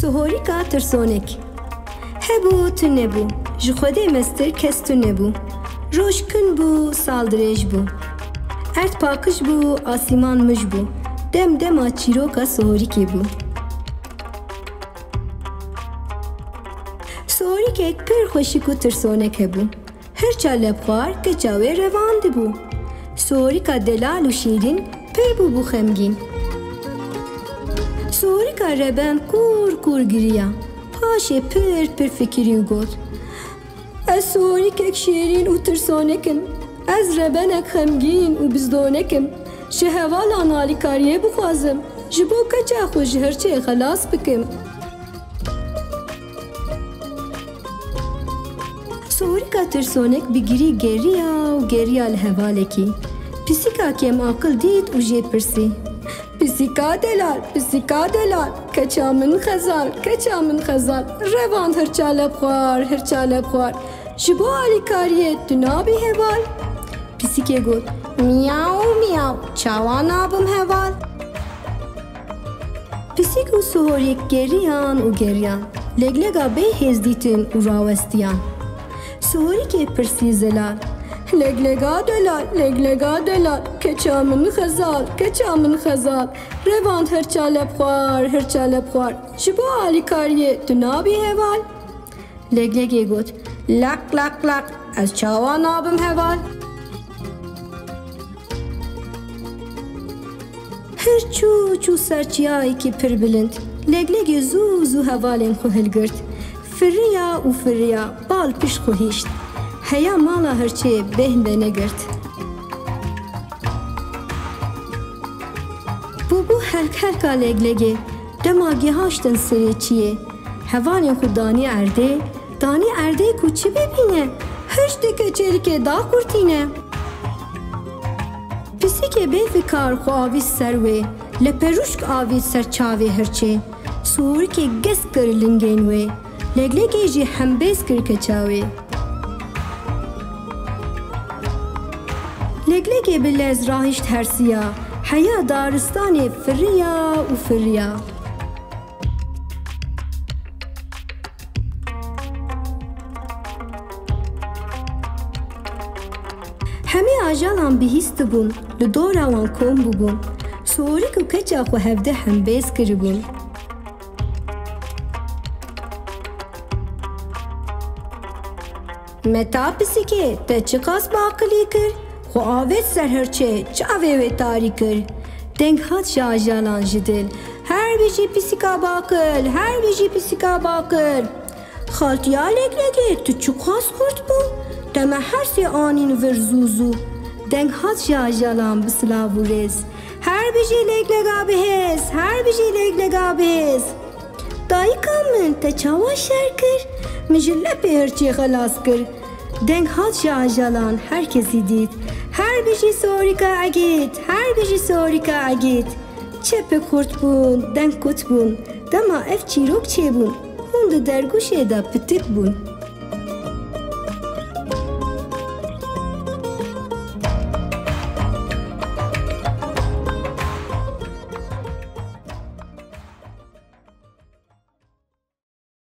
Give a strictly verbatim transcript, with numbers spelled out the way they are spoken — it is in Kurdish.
Sihorîka tirsonek. Hebû tu nebû, ji Xwedê mestir kes tu nebû. Roj kin bû, sal dirêj bû. Erd paqij bû, asîman mij bû. Dem dema çîroka Sihorîkê bû. Sihorîkek pir xweşik û tirsonek hebû. Her ça leb xwar keça wê revandibû. Sihorîka delal û şîrîn pir bûbû xemgîn. Sihorîka reben qûr qûr giriya. Paşê pir pir fikirî û got: Ez sihorîkek şîrîn û tirsonek im. Ez rebenek xemgîn û bizdonek im. Ji hevalan alîkariyê bixwazim. Ji bo keça xwe ji hirçê xelas bikim. Sihorîka tirsonek bi girî geriya û geriya li hevalekî. Pisîka kêmaqil dît û jê pirsî: Pisîka delal, pisîka delal, keça min xezal, keça min xezal, revand hirça leb xwar, hirça leb xwar. Ji bo alîkariyê tu nabî heval? Pisîkê got: Miyaw, miyaw, çawa nabim heval? Pisîk û Sihorîk geriyan û geriyan. Leglega bê hêz dîtin û rawestiyan. Sihorîkê pirsî zelal: Leglega delal, leglega delal, keça min xezal, keça min xezal. Revand hirça leb xwar, hirça leb xwar. Ji bo alîkariyê tu nabî heval? Leglegê got: Leq, leq, leq, ez çawa nabim heval? Her çû çû ser çiyayekî pir bilind. Leglegê zû zû hevalên xwe hilgirt. Firiya û firiya, bal pişt xwe hişt. Heya mala hirçê bêhn venegirt. Bûbû helk helka leglegê, dema gihaştin serê çiyê. Hevalên xwe danî erdê, danî erdê ku çi bibîne, hirç dike çêlikê daqurtîne. Pisîkê bêfikar xwe avît ser wê, leperûşk avît ser çavê hirçê. Sihorikê gez kir lingên wê, leglegê jî hembêz kir keça wê. Leglegê bi lez rahişt hersiya, heya daristanê firiya û firiya. Hemî ajalan bihîstibûn, li dora wan kom bûbûn. Sihorîk û keça xwe hevdeh hembêz kiribûn. Meta pisîkê, te çiqas baqilî kir? Xwe avêt ser hirçê, çavê wê tarî kir. Deng hat ji ajalan ji dil: Her bijî pisîka baqil, her bijî pisîka baqil. Xaltiya leglegê, tu çiqas xurt bû? Te me her sê anîn vir zû zû. Deng hat ji ajalan bi silav û rêz: Her bijî leglega bihêz, her bijî leglega bihêz. Dayika min, te çawa şer kir? Min ji lepê hirçê xelas kir. Deng hat ji ajalan, her kesî dît: Her bijî Sihorîka Egît, her bijî Sihorîka Egît. Çepik xurt bûn, deng kut bûn. Dema ev çîrok çêbûn, hûn di dergûşê de pitik bûn.